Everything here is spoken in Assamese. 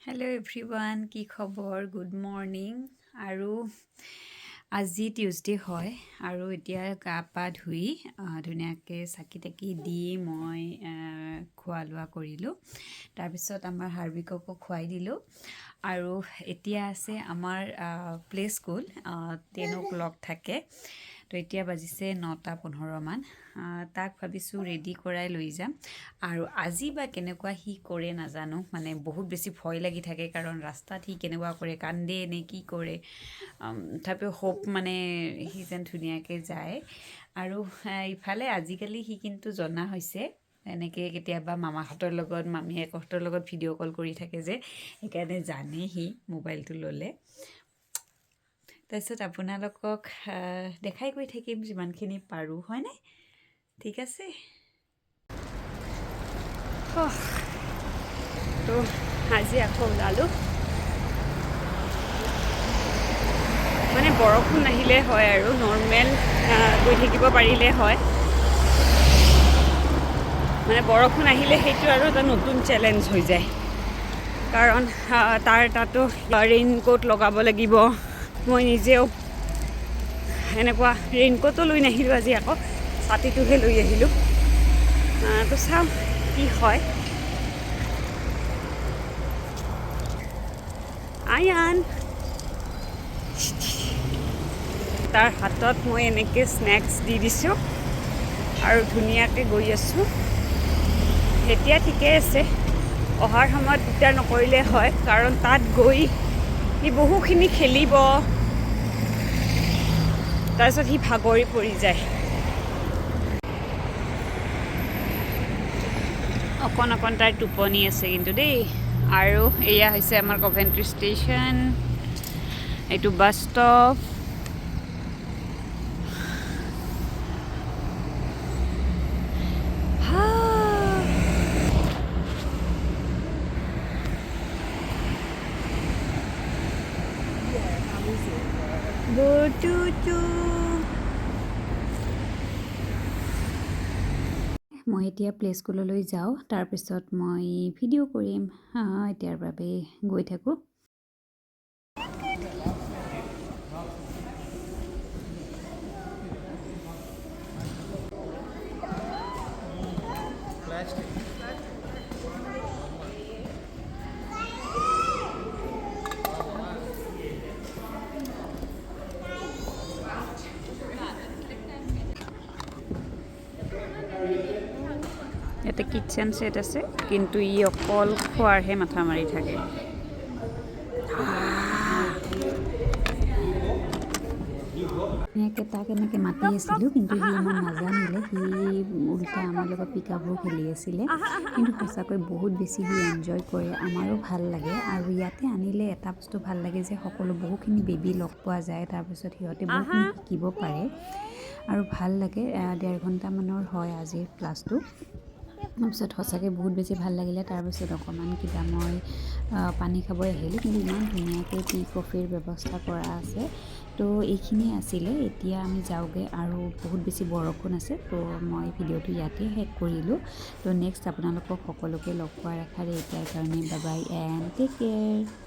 হেল্ল' এভৰিৱান, কি খবৰ? Good morning. আৰু আজি টিউজডে হয় আৰু এতিয়া গা পা ধুই ধুনীয়াকৈ চাকি তাকি দি মই খোৱা লোৱা কৰিলোঁ। তাৰপিছত আমাৰ হাৰ্বিককো খুৱাই দিলোঁ। আৰু এতিয়া আছে আমাৰ প্লে স্কুল, 10 o'clock থাকে। তো এতিয়া বাজিছে 9টা 15মান। তাক ভাবিছোঁ ৰেডি কৰাই লৈ যাম। আৰু আজি বা কেনেকুৱা সি কৰে নাজানো, মানে বহুত বেছি ভয় লাগি থাকে, কাৰণ ৰাস্তাত সি কেনেকুৱা কৰে, কান্দে নে কি কৰে। তথাপিও হোপ মানে সি যেন ধুনীয়াকৈ যায়। আৰু ইফালে আজিকালি সি কিন্তু জনা হৈছে, এনেকৈ কেতিয়াবা মামাহঁতৰ লগত, মামীয়েকহঁতৰ লগত ভিডিঅ' কল কৰি থাকে যে, সেইকাৰণে জানে সি মোবাইলটো ল'লে। তাৰপিছত আপোনালোকক দেখাই গৈ থাকিম যিমানখিনি পাৰোঁ, হয়নে? ঠিক আছে। তো আজি আকৌ ওলালোঁ। মানে বৰষুণ নাহিলে হয় আৰু নৰ্মেল গৈ থাকিব পাৰিলে হয়। মানে বৰষুণ আহিলে সেইটো আৰু এটা নতুন চেলেঞ্জ হৈ যায়, কাৰণ তাৰ তাতো ৰেইনকোট লগাব লাগিব। মই নিজেও এনেকুৱা ৰেইনকোটো লৈ নাহিলোঁ আজি, আকৌ ছাতিটোহে লৈ আহিলোঁ। তো চাওঁ কি হয়। আয়ান, তাৰ হাতত মই এনেকৈ স্নেক্স দি দিছোঁ আৰু ধুনীয়াকৈ গৈ আছোঁ। এতিয়া ঠিকে আছে, অহাৰ সময়ত দিগদাৰ নকৰিলে হয়, কাৰণ তাত গৈ সি বহুখিনি খেলিব, তাৰপিছত সি ভাগৰি পৰি যায়। অকণ অকণ তাৰ টোপনি আছে কিন্তু দেই। আৰু এয়া হৈছে আমাৰ কভেণ্ট্ৰি ষ্টেচন, এইটো বাছ ষ্টপ। বটুটু। মই এতিয়া প্লে স্কুললৈ যাওঁ, তাৰপিছত মই ভিডিঅ' কৰিম। এতিয়াৰ বাবে গৈ থাকোঁ। ইয়াতে কিটচেন ছেট আছে, কিন্তু ই অকল খোৱাৰহে মাথা মাৰি থাকে। ধুনীয়াকৈ তাক এনেকৈ মাতি আছিলোঁ, কিন্তু সি ইমান নাজানিলে। সি উল্টা আমাৰ লগত পিকাবু খেলি আছিলে। কিন্তু সঁচাকৈ বহুত বেছি সি এনজয় কৰে, আমাৰো ভাল লাগে। আৰু ইয়াতে আনিলে এটা বস্তু ভাল লাগে যে সকলো বহুখিনি বেবী লগ পোৱা যায়, তাৰপিছত সিহঁতে বহুখিনি শিকিব পাৰে আৰু ভাল লাগে। 1.5 ঘণ্টামানৰ হয় আজিৰ ক্লাছটো। তাৰপিছত সঁচাকৈ বহুত বেছি ভাল লাগিলে। তাৰপিছত অকণমান কিবা মই পানী খাব আহিলোঁ, কিন্তু ইমান ধুনীয়াকৈ টি কফিৰ ব্যৱস্থা কৰা আছে। তো এইখিনিয়ে আছিলে। এতিয়া আমি যাওঁগৈ আৰু বহুত বেছি বৰষুণ আছে। তো মই ভিডিঅ'টো ইয়াতে শেষ কৰিলোঁ। তো নেক্সট আপোনালোকক সকলোকে লগ পোৱাৰ আশাৰে এতিয়াৰ কাৰণে bye bye and take care.